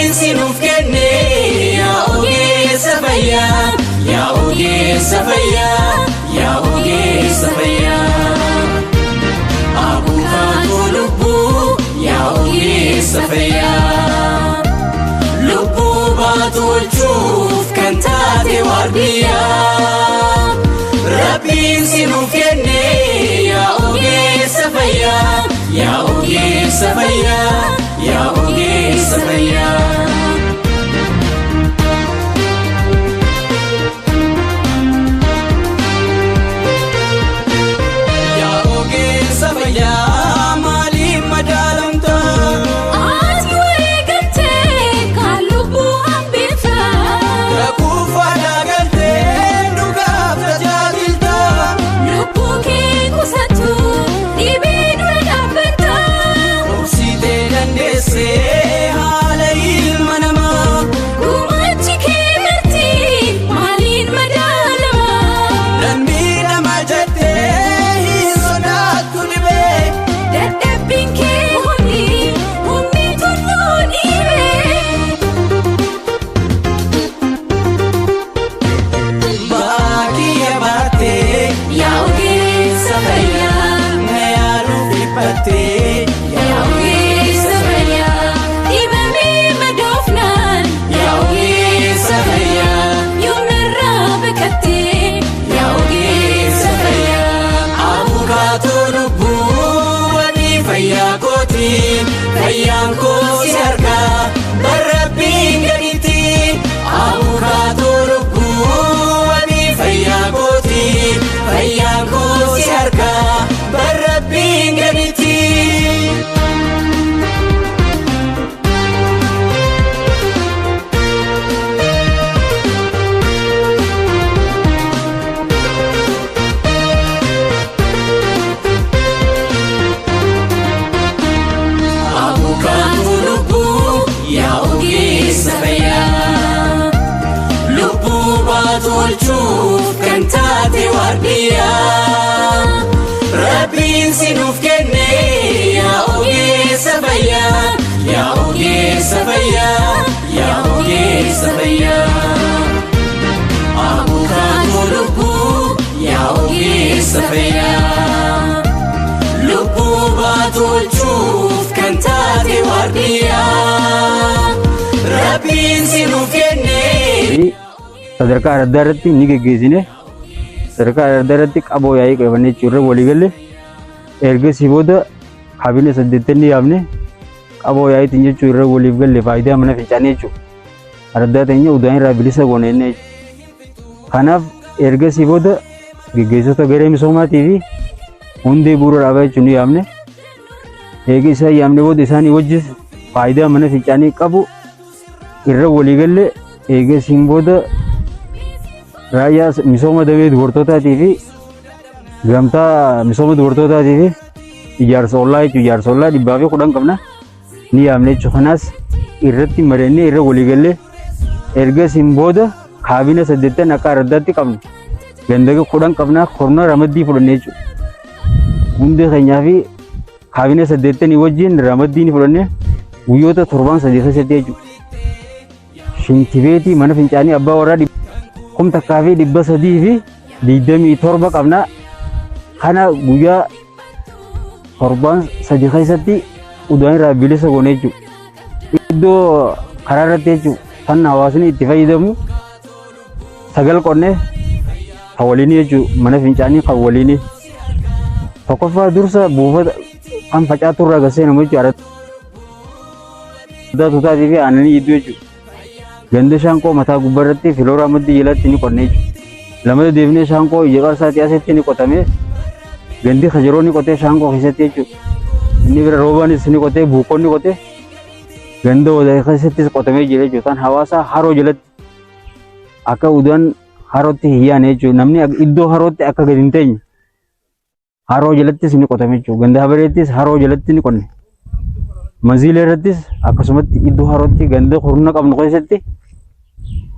Rabbiin si nuuf kenne yaa ogeessa fayyaa, yaa ogeessa fayyaa, yaa ogeessa fayyaa. Abukaatoo lubbuu yaa ogeessa fayyaa. Lubbuu baatu oolchuuf kan taate waardiyyaa. Rabbiin si nuuf kenne yaa ogeessa fayyaa, yaa ogeessa fayyaa, yaa ogeessa fayyaa. Yaa ogeessa fayyaa maaliif madaalamta? Ati wareegamtee kan lubbuu hambifta. Rakuufaadhaa galtee dhugaaf tajaajilta. Lubbuu kee qusattu dhibee dura dhaabbatta. Obsitee dandeessee haala ilma namaa. Gumaachi kee marti maaliin madaalama? Nan miidhama jettee hin sodaattu dhibee. Dadhabbiin kee hundi humni tulluu dhiibee. Baakiyya baattee Yaa ogeessa fayyaa, na yaaluuf dhiphattee. Yaa ogeessa fayyaa, dhibamee madoofnaan. Yaa ogeessa fayyaa, Yoonarraa baqattee yaa ogeessa fayyaa. Abukaatoo lubbuu wabii fayyaa kooti. Fayyaan koo si harkaa barrabbiin gaditti. Abukaatoo lubbuu wabii fayyaa kooti. Fayyaan koo si harkaa barrabbiin gaditti. Abukaatoo lubbuu yaa ogeessa fayyaa. Lubbuu baatu oolchuuf kan taate waardiyyaa. Rabbiin si nuuf kenne yaa ogeessa fayyaa, yaa ogeessa fayyaa, yaa ogeessa fayyaa. Abukaatoo lubbuu yaa ogeessa fayyaa. Lubbuu baatu oolchuuf kan taate waardiyyaa. Rabbiin si nuuf kenne. Sadarkaa adda addaa irratti ni geggeessine. Sadarkaa adda addaa irratti qaboo yaa'ii qabannee jechuudha walii galle. Ergasii booda kaabinee 80 yaamne qaboo yaa'iitiin jechuu irra waliif galle faayidaa mana fincaanii jechuudha. Araddaa teenya udaan irraa bilisa goone jennee jechuudha. Kanaaf ergasii booda geggeessitoota garee misoomaatii fi hundee bu'uura dhaabaa jechuun ni yaamne. Eega isaan yaamne booda isaanii wajjis faayidaa mana fincaanii qabu irra walii galle. Eegasiin booda raayyaa misooma damee dubartootaatii fi gamtaa misooma dubartootaatii fi ijaarsa ollaa jechuun ijaarsa ollaa 110 qabna ni yaamne jechuudha. Kanaas irratti mari'annee irra walii gallee ergasiin booda kaabina 80 akka araddaatti qabnu gandaga 10 qabna korna ramaddii fudhanne jechuudha. Hundee keenyaa fi kaabinee 80 wajjin ramaddii ni fudhanne guyyoota torbaan 3 keessatti jechuudha. Shintibeetii mana fincaanii abbaa warraa 1327 qabna. Kana guyyaa torbaan 3 keessatti udaan irraa bilisa goone jechuudha. Iddoo karaa irratti jechuudha kan hawaasni itti fayyadamu 9 qonnee kan waliinii jechuudha mana fincaanii kan waliinii. Tokkoffaa dursa buufata kan facaatu irraa gasee nama jechuudha. Addaa tutaatii fi aannanii jidduu jechuudha. Ganda shaanqoo mataa gubbaa irratti filooraa maddii jalatti ni qonne jechuudha. Lamada deebinee shaanqoo ija qarsaati asitti ni qotame. Gandi kajaroo ni qotee shaanqoo keessatti jechuudha. Inni bira roobaanis ni qotee buukoon ni qotee ganda wadaa keessattis qotamee jira jechuudha. Kan hawaasaa haroo jalatti akka udaan harootti hin yaane jechuudha. Namni iddoo harootti akka gadi hin teenye haroo jalattis ni qotame jechuudha. Ganda habareettis haroo jalatti ni qonne. Manziila irrattis akkasumatti iddoo harootti ganda kurna qabnu keessatti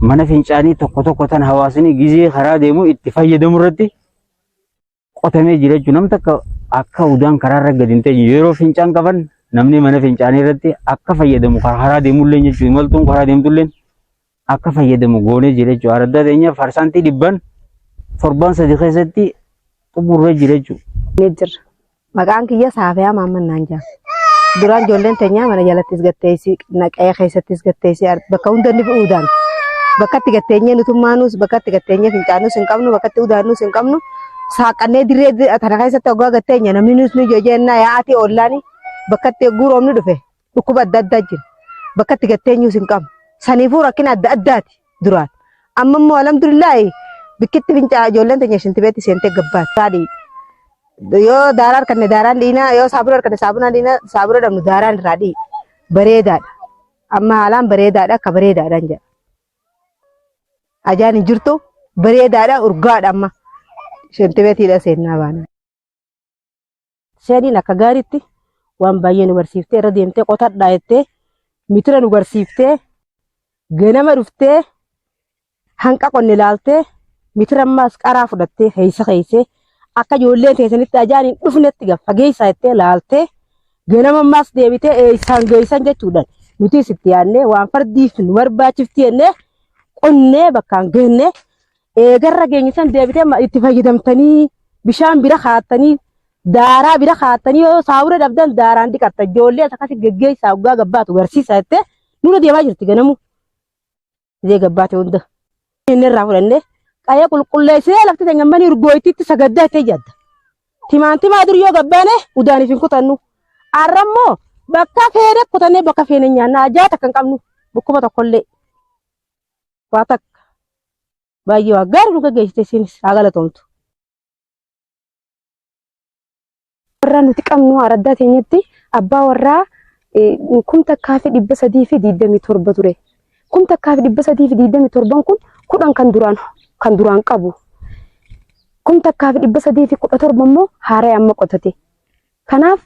mana fincaanii tokko tokko tan hawaasni gizee karaa deemu itti fayyadamu irratti qotamee jira jechuudha. Namni takka akka udaan karaarra gadi hin teenye yeroo fincaan qaban Namni mana fincaanii irratti akka fayyadamu karaa deemullee jechuudha. Imaltuun karaa deemtullee akka fayyadamu goonee jira jechuudha. Araddaa teenya 100% torbaan 3 keessatti xumurree jira jechuudha. Ni jira. Maqaan kiyya Saafiyaa Maammannaan jedhama. Duraan ijoolleen teenyaa mana jalattis gatteessi, naqee keessattis gatteessi, bakka hunda ni udaan. Bakka itti gatteenyee nutummaanuus, bakka itti gatteenyee fincaanuus hin qabnu, bakka itti udaannuus hin qabnu. Saaqannee dirree tana keessatti hoggaa gatteenya namni nuus ni jojjennaa yaa'atii ollaani bakka itti guuroomni dhufe dhukkuba adda addaa jira. Bakka itti gatteenyuus hin qabnu. Saniifuu rakkina adda addaati duraan. Amma immoo alhamdulillaahi bikkitti fincaa ijoolleen teenya shintibeetti seentee gabbaati. Yoo daaraa harkanne daaraan dhiinaa, yoo saabura harkanne saabunaan dhiinaa, saabura dhabnu daaraan irraa dhii. Bareedaadha. Amma haalaan bareedaadha akka bareedaadhaan jedha. Ajaan hin jirtu bareedaadha urgaadha amma. Shintibeetiidha seennaa baana. Seeniin akka gaariitti waan baay'ee nu barsiiftee irra deemtee qotadhaa jettee mitira nu barsiiftee ganama dhuftee hanqa qonne ilaaltee mitira ammaas qaraa fudhattee keessa keessee akka ijoolleen teessanitti ajaan hin dhufnetti gad fageessaa jettee laaltee ganama ammaas deebitee eessaan geessan jechuudhaan nutis itti yaadnee waan fardiif nu barbaachifti jennee qonnee bakkaan geennee eegarra geenye san deebitee itti fayyadamtanii bishaan bira kaattanii daaraa bira kaattanii yoo saawura dhabdan daaraan dhiqatta ijoollee akkasii geggeessaa hoggaa gabbaatu barsiisaa jettee nurra deemaa jirti ganamu. Izee gabbaate hunda. Inni irraa fudhannee qayya qulqulleessinee lafti teenya manii urgooytitti sagaddaa itti jadda. Timaantimaa dur yoo gabbaane udaaniif hin kutannu. Har'a immoo bakka feene kutannee bakka feene nyaanna ajaa takka hin qabnu dhukkuba tokkollee. Waa takka baay'ee waa gaarii nu gaggeessite isinis haa galatoomtu. Warraa nuti qabnu araddaa teenyatti abbaa warraa 1327 ture. 1327 kun 10 kan duraan qabu. 1317 immoo haaraa amma qotate. Kanaaf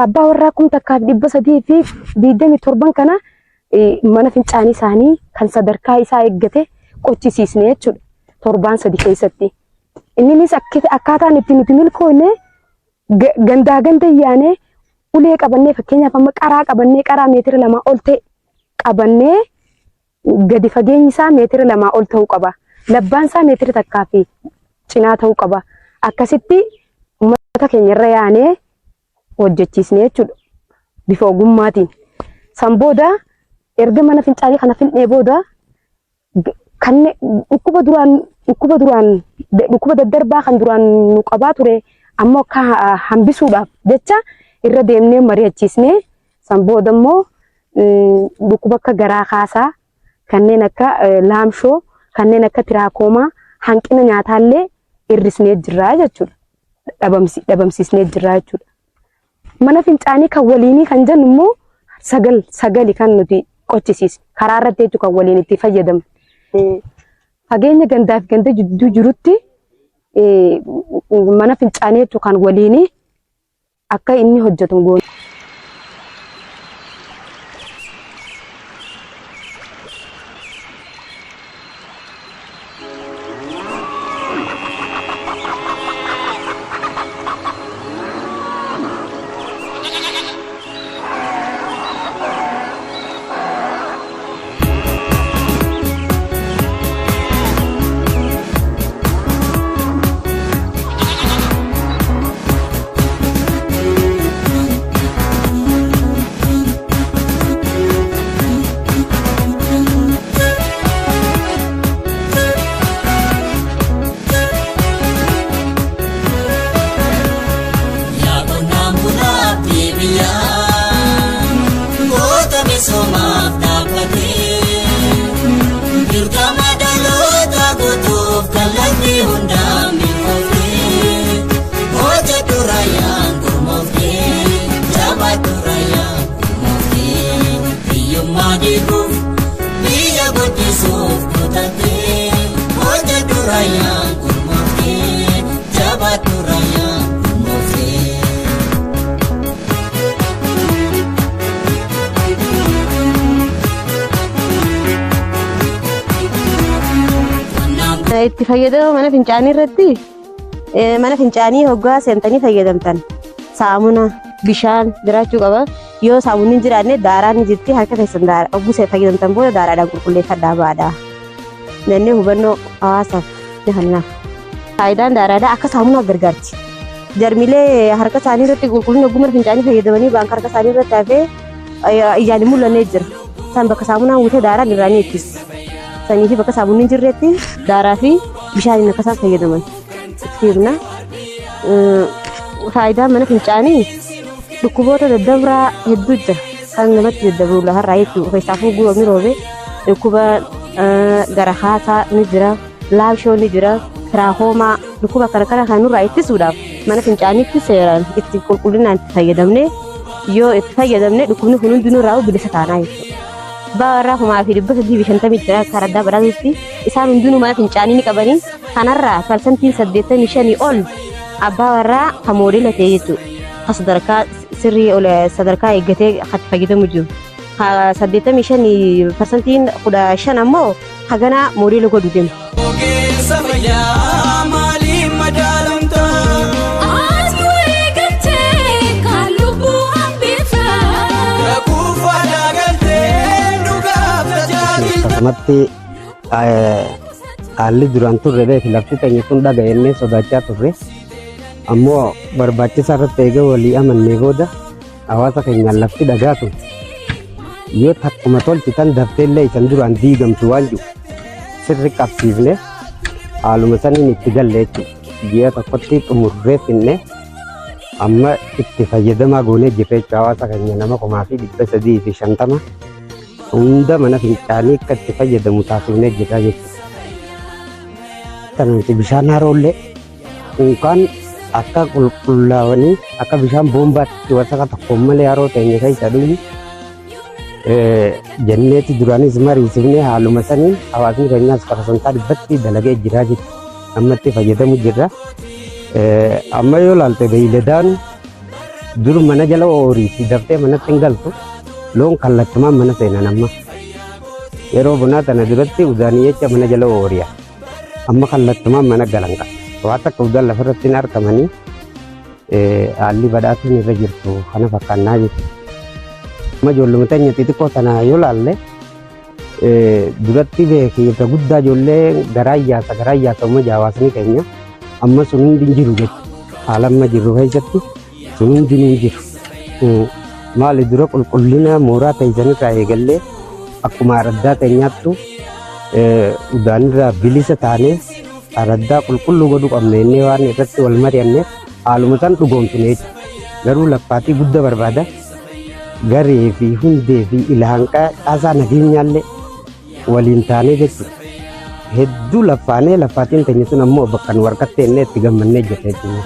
abbaa warraa 1327 kana mana fincaanii isaanii kan sadarkaa isaa eeggate qochisiisne jechuudha. Torbaan 3 keessatti. Inninis akkaataan itti nuti milkoofne gandaa ganda yaanee ulee qabannee, fakkeenyaaf amma qaraa qabannee, qaraa meetira 2 ol ta'e qabannee, gadi fageenyi isaa meetira 2 ol ta'uu qaba. Labbaan isaa meetira 1 fi cinaa ta'uu qaba. Akkasitti uummata keenya irra yaanee hojjechiisne jechuudha. Bifa ogummaatiin. San booda erga mana fincaanii kana fidnee booda kan dhukkuba duraan dhukkuba daddarbaa kan duraan nu qabaa ture ammoo akka hambisuudhaaf jecha irra deemnee mari'achiisnee, san booda immoo dhukkuba akka garaa kaasaa, kanneen akka laamshoo, kanneen akka tiraakoomaa, hanqina nyaataallee hir'isnee jirra jechuudha. Dhabamsiisnee jirra jechuudha. Mana fincaanii kan waliinii kan jennu immoo sagal sagali kan nuti qochisiisne karaa irratti jechuudha, kan waliin itti fayyadamnu. Fageenya gandaa fi ganda jidduu jirutti mana fincaanii jechuudha kan waliinii akka inni hojjetu goone. Yaa qonnaan bulaa biyyaa goota misoomaaf dhaabbatee dirqama dhaloota guutuuf kallattii hundaan milkooftee hojjedhu raayyaan gurmooftee, jabaadhu raayyaan gurmooftee, hiyyummaa diiguuf biyya guddisuuf kutattee hojjedhu raayyaan gurmooftee, jabaadhu raayyaan gurmooftee. Itti fayyadama mana fincaanii irratti, mana fincaanii hoggaa seentanii fayyadamtan saamuna, bishaan jiraachuu qaba. Yoo saamunni hin jiraanne daaraan ni jirti harka keessan daaraa ogguu fayyadamtan booda daaraadhaan qulqulleeffadhaa baadha. Jennee hubannoo hawaasaaf ni kennaaf. Faayidaan daaraadhaa akka saamunaaf gargaarti. Jarmilee harka isaanii irratti qulqullina ogummaa mana fincaanii fayyadamanii baan harka isaanii irratti hafee ijaan hin mul'annee jira. Isaan bakka saamunaan guutee daaraan irraa ni ittisi. Sanii fi bakka saamunni hin jirretti daaraa fi bishaaniin akka isaan fayyadaman itti himna. Faayidaan mana fincaanii dhukkuboota daddabraa hedduu jira. Kan namatti daddabru lafarraa jechuudha. Keessaafuu guuramni roobe dhukkuba gara haasaa ni jira, laabshoo ni jira, tiraakoomaa dhukkuba kana kana kan nurraa ittisuudhaaf mana fincaaniitti seeraan itti qulqullinaan itti fayyadamnee yoo itti fayyadamne dhukkubni kun hundinuu irraa bilisa taanaa jechuudha. Abbaa warraa 3,350 jira karaa addaa badhaatutti isaan hundinuu mana fincaanii ni qabanii kanarraa parsantiin 85 ol abbaa warraa kan moodela ta'e jechuudha. Kan sadarkaa sirrii ol sadarkaa eeggatee kan itti fayyadamu jiru. 85 parsantiin 15 ammoo haganaa moodela godhu deema. Ogeessa fayyaa maaliin madaalamta? Ati wareegamtee kan lubbuu hambifta. Kakuu faadaa galtee dhugaaf tajaajilta. Akkasumatti haalli duraan turre beeki lafti teenya tun dhaga'ennee sodaachaa turre. Ammoo barbaachisaa irratti eega walii amannee booda hawaasa keenyaan lafti dhagaa tun yoo takkuma tolchitan daftee illee isan duraan diigamtu waan jiru sirri qabsiifne haaluma saniin itti galle jechuudha. Ji'a tokkotti xumurree finne amma itti fayyadamaa goonee jirra jechuudha. Hawaasa keenya nama 3,350 hunda mana fincaanii akka itti fayyadamu taasifnee jirra jechuudha. Kana nuti bishaan haroollee unkaan akka qulqullaa'anii akka bishaan boombaatti wasaka tokkoon malee haroo teenya keessa dhugnu jenneeti duraanis mariisifnee haaluma saniin hawaasni keenyaas parsantaa dhibbatti dalagee jira jechuudha. Amma itti fayyadamu jirra. Amma yoo ilaalte beeyladaan dur mana jala ooriitti daftee manatti hin galtu loon kallattumaan mana seenan amma. Yeroo bonaa tana duratti udaanii jecha mana jala ooriya. Amma kallattumaan mana galan qaba. Waa takka udaan lafarratti hin argamanii haalli badhaatuun irra jirtu kana fakkaannaa jechuudha. Amma ijoolluma teenya xixiqqoo tana yoo laalle duratti beeki irra guddaa ijoollee garaa yaasa garaa yaasa uuma hawaasni keenya amma sun hundi hin jiru jechuudha. Haala amma jirru keessatti sun hundi hin jiru. Maali dura qulqullina mooraa teessanirraa eegallee akkuma araddaa teenyaattu udaanirraa bilisa taanee araddaa qulqulluu godhuu qabna jennee waan irratti wal mari'anneef haaluma san dhugoomsine jechuudha. Garuu laffaatii guddaa barbaada. Garee fi hundee fi ilaanqaa caasaa nageenyaallee waliin taanee jechuudha. Hedduu laffaanee laffaatiin teenya sun ammoo bakka nu harkattee illee itti gammannee jirra jechuudha.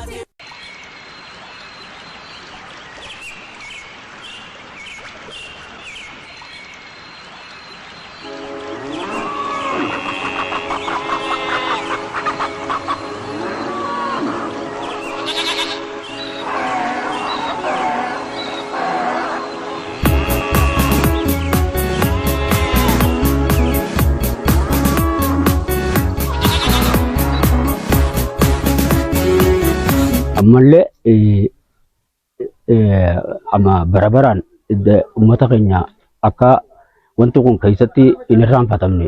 Ammallee amma bara baraan uummata keenya akka wanti kun keessatti hin irraanfatamne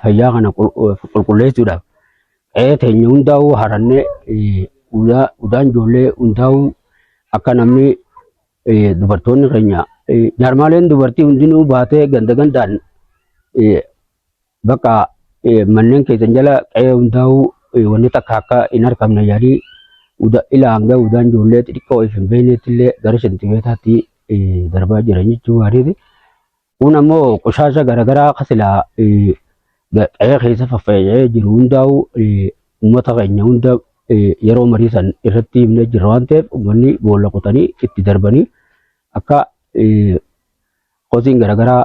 fayyaa kana qulqulleessuudhaaf qe'ee teenya hundaa'uu harannee udaan ijoollee hundaa'uu akka namni dubartoonni keenya jaarmaaleen dubartii hundinuu baatee ganda gandaan bakka manneen keessan jala qe'ee hundaa'uu wanni takka akka hin argamne yaalii ila hanga udaan ijoollee xixiqqoo if hin beeknetti illee gara sentimeetaatti darbaa jiran jechuu gaariiti. Kun ammoo qoshaasha garaagaraa kasilaa qe'ee keessa faffaca'ee jiru hundaa'uu uummata keenya hunda yeroo marii san irratti himnee jirra waan ta'eef uummanni boolla qotanii itti darbanii akka kosiin garaagaraa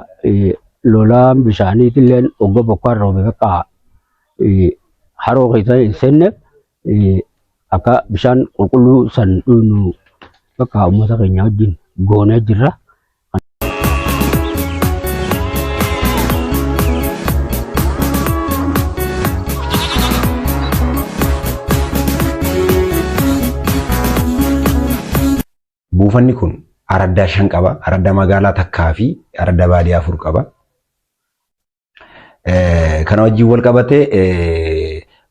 lolaan bishaaniitillee hogga bokkaan roobe bakka haroo keessa hin seenneef akka bishaan qulqulluu san dhugnu bakka uummata keenya wajjin goonee jirra. Buufanni kun Araddaa 5 qaba. Araddaa magaalaa takkaa fi araddaa baadiyyaa 4 qaba. Kana wajjin wal qabatee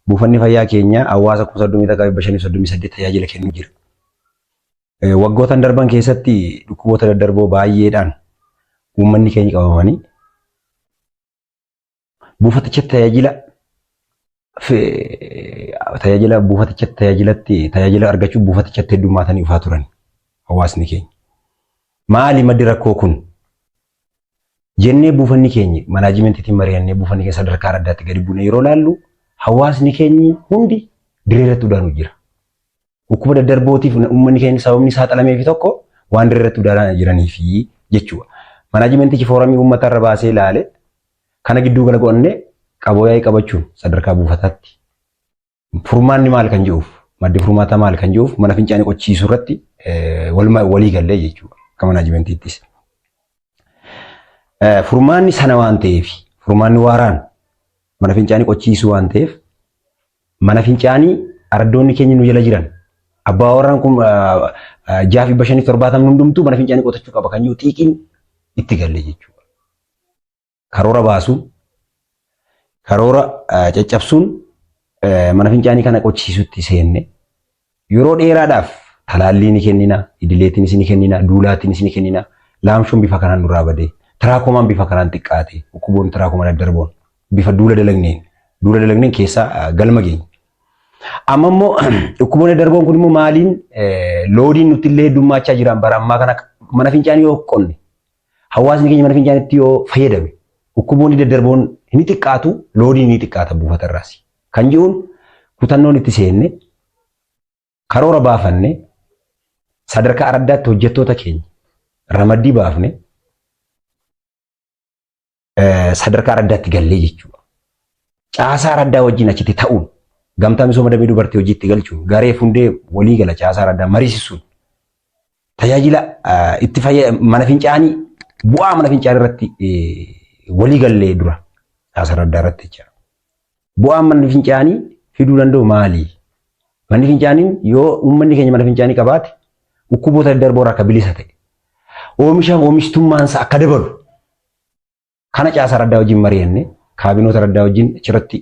buufanni fayyaa keenya hawaasa 31,538 tajaajila kennuu jira. Waggootan darban keessatti dhukkuboota daddarboo baay'eedhaan uummanni keenya qabamanii buufatichatti tajaajila tajaajila buufatichatti tajaajilatti tajaajila argachuuf buufatichatti heddummaatanii dhufaa turan hawaasni keenya. Maali maddi rakkoo kun? Jennee buufanni keenya manaajimentiitiin mari'annee buufanni keenya sadarkaa addaatti gadi buune yeroo laallu hawaasni keenyi hundi dirree irratti udaanu jira. Dhukkuba daddarbootiif uummanni keenya sababni saaxilameefi tokko waan dirree irratti udaanaa jiraniifi jechuudha. Manaajimentichi fooramii uummataa irra baasee ilaale kana gidduu gala godhannee qaboo yaa'ii qabachuun sadarkaa buufataatti furmaanni maal kan jedhuuf maddi furmaataa maal kan jedhuuf mana fincaanii qochiisuu irratti walii gallee jechuudha akka manaajimentiittis. Furmaanni sana waan ta'eef furmaanni waaraan mana fincaanii qochiisuu waan ta'eef mana fincaanii araddoonni keenya nu jala jiran abbaa warraan kun 6,570 hundumtuu mana fincaanii qotachuu qaba kan jiru xiiqiin itti galle jechuudha. Karoora baasuun karoora caccabsuun mana fincaanii kana qochisiisutti seenne yeroo dheeraadhaaf talaallii ni kennina, idileetiinis ni kennina, duulaatiinis ni kennina. Laamshoon bifa kanaan nurraa badee, tiraakomaan bifa kanaan xiqqaate, dhukkuboonni tiraakoma daddarboon bifa duula dalagneen keessaa galma geenye. Amma immoo dhukkuboonni daddarboon kun immoo maaliin loodiin nutti illee heddummaachaa jiran bara ammaa kana mana fincaanii yoo qonne hawaasni keenya mana fincaaniitti yoo fayyadame dhukkuboonni daddarboon ni xiqqaatu, loodiin ni xiqqaata buufata irraas. Kan jiruun kutannoon itti seenne karoora baafanne sadarkaa araddaatti hojjettoota keenya ramaddii baafne sadarkaa araddaatti gallee jechuudha. Caasaa araddaa wajjin achitti ta'uun gamtaa misooma damee dubartii hojiitti galchuun garee fundee walii gala caasaa araddaa mariisisuun tajaajila itti mana fincaanii bu'aa mana fincaanii irratti walii gallee dura caasaa araddaa irratti jechuudha. Bu'aan manni fincaanii fiduu danda'u maali? Manni fincaaniin yoo uummanni keenya mana fincaanii qabaate dhukkuboota daddarboo irraa akka bilisa ta'e oomishaaf oomishtummaan isaa akka dabalu kana caasaa araddaa wajjin mari'anne kaabinoota araddaa wajjin achirratti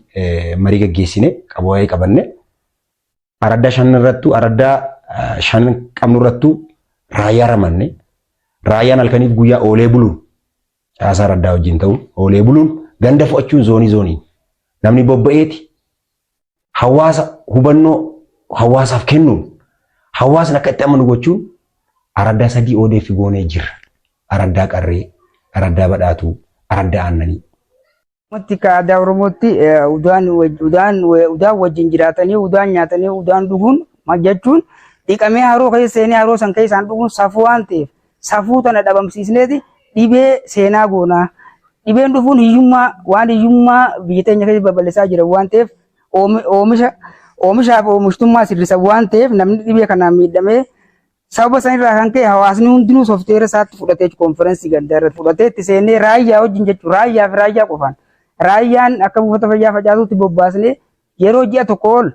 marii gaggeessine qaboo waa'ee qabanne araddaa 5 irrattuu araddaa 5 qabnu irrattuu raayyaa ramanne raayyaan halkaniif guyyaa oolee buluun caasaa araddaa wajjin ta'uun oolee buluun ganda fo'achuun zoonii zooniin namni bobba'eeti hawaasa hubannoo hawaasaaf kennuun hawaasni akka itti amanu gochuun araddaa 3 ODF goonee jirra. Araddaa Qarree, Araddaa Badhaatuu, Araddaa Aannanii. Oromootti akka aadaa Oromootti udaan udaan udaan wajjin jiraatanii udaan nyaatanii udaan dhuguun maal jechuun dhiqamee haroo keessa seenee haroo san keessaan dhuguun safuu waan ta'eef safuu tana dhabamsiisneeti dhibee seenaa goonaa. Dhibeen dhufuun hiyyummaa waan hiyyummaa biyya teenya keessa babal'isaa jiran waan ta'eef oomisha oomishaa fi oomishtummaa sirrisan waan ta'eef namni dhibee kanaan miidhamee sababa sanirraa kan ka'e hawaasni hundinuu soofteera isaatti fudhatee konferensii gandaa irratti fudhatee itti seenee raayyaa wajjin jechuudha. Raayyaa fi raayyaa qofaan. Raayyaan akka buufata fayyaa facaasuutti bobbaasnee yeroo ji'a tokko ol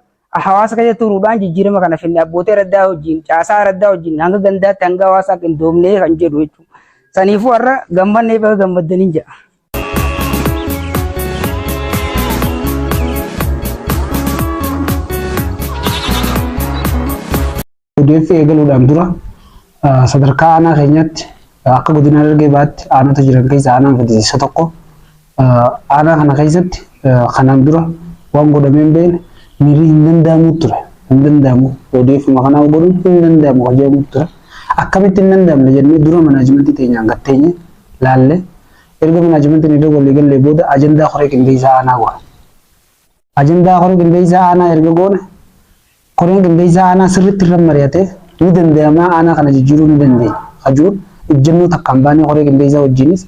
hawaasa keessa turuudhaan jijjiirama kana finne abbootii araddaa wajjin caasaa araddaa wajjin hanga gandaatti hanga hawaasaa qindoomnee kan jedhu jechuudha. Saniifuu har'a gammannee baga gammaddaniin jedha. ODF eegaluudhaan dura sadarkaa aanaa keenyaatti akka godina Harargee Bahaatti aanota jiran keessa aanaan Fadis isa tokko. Aanaa kana keessatti kanaan dura waan godhamee hin beekne miirri hin danda'amu ture. Hin danda'amu. ODF kanaa godhuun hin danda'amu kan jedhamu ture. Akkamitti hin danda'amne jennee dura manaajimentii teenyaan gad teenye laalle. Erga manaajimentiin irra walii gallee booda ajandaa koree qindeessaa aanaa goone. Ajandaa koree qindeessaa aanaa erga goone Koreen qindeessaa aanaa sirriitti irra mari'atee ni danda'amaa aanaa kana jijjiiruu ni dandeenya ka ji'uun ejjennoo takkaan baanee koree qindeessaa wajjiinis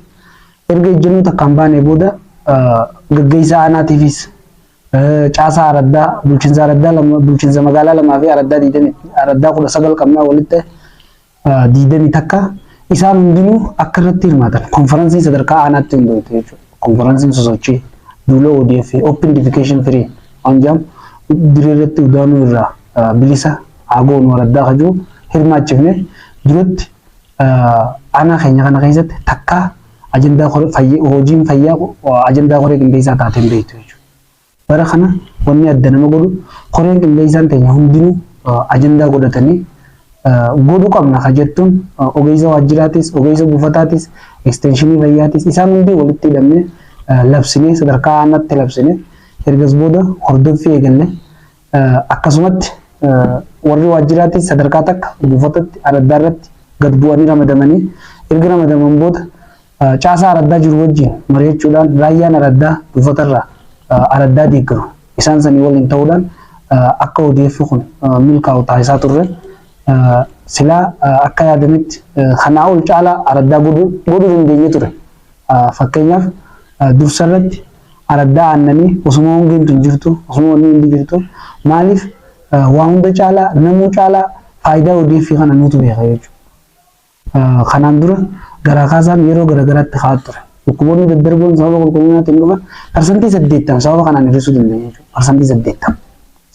erga ejjennoo takkaan baanee booda gaggeessaa aanaatiifis caasaa araddaa bulchinsa araddaa lama bulchinsa magaalaa lamaa fi araddaa diidamii araddaa 19 qabnaa walitti 21 isaan hundinuu akka irratti hirmaatan konferansiin sadarkaa aanaatti hundoofte jechuudha. Konferansiin sosochii duula ODF Open Defecation Free waan jedhamu dirree irratti udaanuu irraa bilisa haa goonu araddaa kajuu hirmaachifne duratti Aanaa keenya kana keessatti takkaa ajandaa hojiin fayyaa ajandaa koree qindeessaa taatee hin beektu jechuudha. Bara kana wanni adda nama godhu koreen qindeessaan teenya hundinuu ajandaa godhatanii godhuu qabna ka jettuun ogeessa waajjiraatis, ogeessa buufataatis, ekstenshinii fayyaatis isaan hundi walitti hidhamnee labsinee, sadarkaa aanaatti labsinee, ergas booda hordoffii eegalle. Akkasumatti warri waajjiraatis sadarkaa takka buufatatti araddaa irratti gad bu'anii ramadamanii, erga ramadaman booda caasaa araddaa jiru wajjin mari'achuudhaan, raayyaan araddaa buufatarraa araddaa deeggaru isaan sanii waliin ta'uudhaan akka ODF kun milkaa'u taasisaa turre. Silaa akka yaadametti kanaa ol caalaa araddaa godhuu dandeenye ture. Fakkeenyaaf, dursa irratti araddaa Aannanii osuma hongeen tun jirtu, osuma wanni hundi jirtu, maaliif waa hunda caalaa, namuu caalaa faayidaa ODF kana nuutu beeka jechuudha. Kanaan dura garaa kaasaan yeroo garagaraatti ka'aa ture. Dhukkuboonni daddarboon sababa qulqullinaatiin dhufan 80% sababa kanaan hir'isuu dandeenya jechuudha. 80%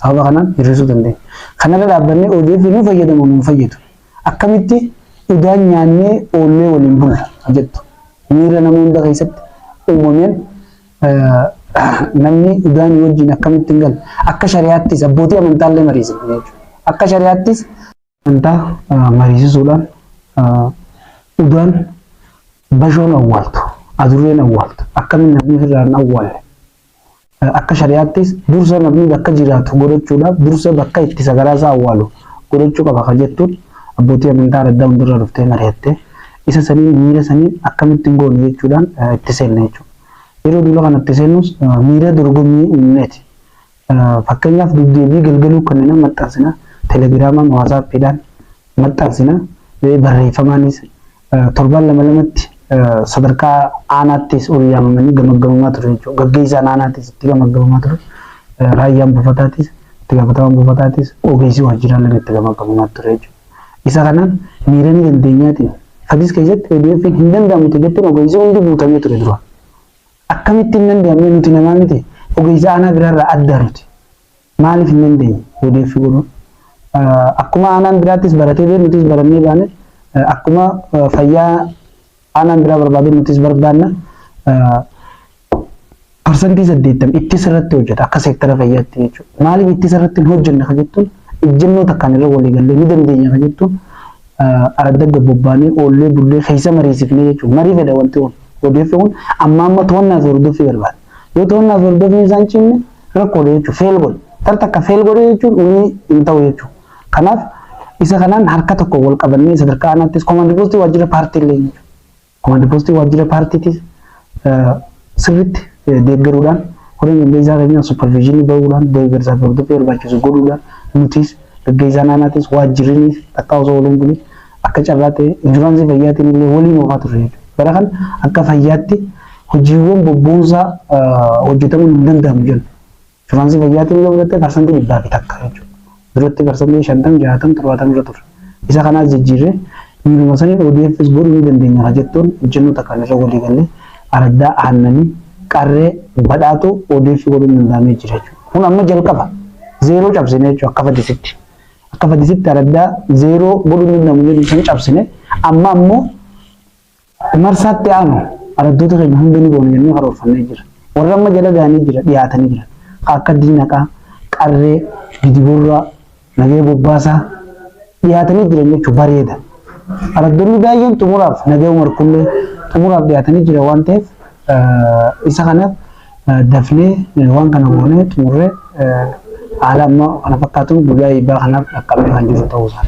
sababa kanaan hir'isuu dandeenya. Kanarra dhaabbannee ODF nu fayyadamu nu fayyadu. Akkamitti udaan nyaannee oollee waliin bulla jettu. Miira nama hunda keessatti uumameen namni udaan wajjin akkamitti hin galle, akka shari'aattis abbootii amantaallee mariisifne jechuudha. Akka shari'aattis amantaa mariisisuudhaan udaan bashoon awwaaltu, adurreen awwaaltu, akkamiin namni ofirraa hin awwaalle, akka shari'aattis dursa namni bakka jiraatu godhachuudhaaf dursa bakka itti sagaraasaa awwaalu godhachuu qaba kan jettuun abbootii amantaa araddaa hundarraa dhuftee mari'attee, isa saniin miira saniin akkamittiin goone jechuudhaan itti seenne jechuudha. Yeroo duula kana itti seennus miira dorgommii uumneeti. Fakkeenyaaf, dubdeebii galgaluu kanneen maxxansina, Telegiraamaan, WhatsAppiidhaan maxxansina, barreeffamaanis torban lama lamatti sadarkaa aanaattis ol yaamamanii gamaggamamaa ture jechuudha. Gaggeessaan aanaatis itti gamaggamamaa ture. Raayyaan buufataatis, itti gaafatamaan buufataatis, ogeessi waajjiraaleen itti gamaggamamaa ture jechuudha. Isa kanaan miira ni dandeenyaatiin Fadis keessatti ODF hin danda'amu jettuun ogeessi hundi guutamee ture dura. Akkamitti hin danda'amne? Nuti namaa miti? Ogeessa aanaa biraarraa adda nuti. Maaliif hin dandeenye ODF godhuun? Akkuma aanaan biraattis baratee bee nutis barannee baane, akkuma fayyaa aanaan biraa barbaade nutis barbaanna. 80% ittisa irratti hojjeta akka seektara fayyaatti jechuudha. Maaliif ittisa irratti hin hojjenne ka jettuun ejjennoo takkaan irra walii gallee ni dandeenya ka jettuun aradda gabbobbaanee oollee bullee keessa mariisifnee jechuudha. Marii fedha wanti kun. ODF kun amma amma to'annaa fi hordoffii barbaada. Yoo to'annaa fi hordoffiin isaan cimne rakkoolee jechuudha. Fail godhe. Tar takka fail godhe jechuun inni hin ta'u jechuudha. Kanaaf isa kanaan harka tokko wal qabannee sadarkaa aanaattis komaandi poostii waajjira paartii illee jechuudha. Komaandi poostii waajjira paartiitis sirriitti deeggaruudhaan, koreen qindeessaa keenya supervisionii bahuudhaan, deeggarsaa fi hordoffii barbaachisu godhuudhaan, nutis gaggeessaan aanaatis waajjirriinis takkaa osoo waliin bulin akka carraa ta'e inshuraansii fayyaatiin illee waliin oofaa turre jechuudha. Bara kana akka fayyaatti hojiiwwan bobboonsaa hojjetamuun hin danda'amu jenna. Inshuraansii fayyaatiin yoo fudhatte 101% jechuudha. Duratti 50%, 60, 70 irra ture. Isa kanaas jijjiirree miiluma saniin ODFs godhuu ni dandeenya ka jettuun hojjennoo takkaan irra walii gallee araddaa Aannanii, Qarree, Badhaatu ODF godhuun danda'amee jira jechuudha. Kun amma jalqaba zeeroo cabsine jechuudha akka Fadisitti. Akka Fadisitti araddaa zeeroo godhuun danda'amu jedhu san cabsine, amma ammoo marsaatti aanu araddoota keenya hunda ni goona jennee karoorfannee jira. Warra amma jala ga'anii jira, dhiyaatanii jiran. Akka Diinaqaa, Qarree, Gidiborraa, Nagee Bobbaasaa dhiyaatanii jiran jechuun bareeda. Araddoonni baay'een xumuraaf, Nagee Umar Kullee xumuraaf dhiyaatanii jira waan ta'eef, isa kanaaf dafnee waan kana goonee xumurree haala amma kana fakkaatuun guyyaa eebbaa kanaaf dhaqqabnee kan jiru ta'uu isaa.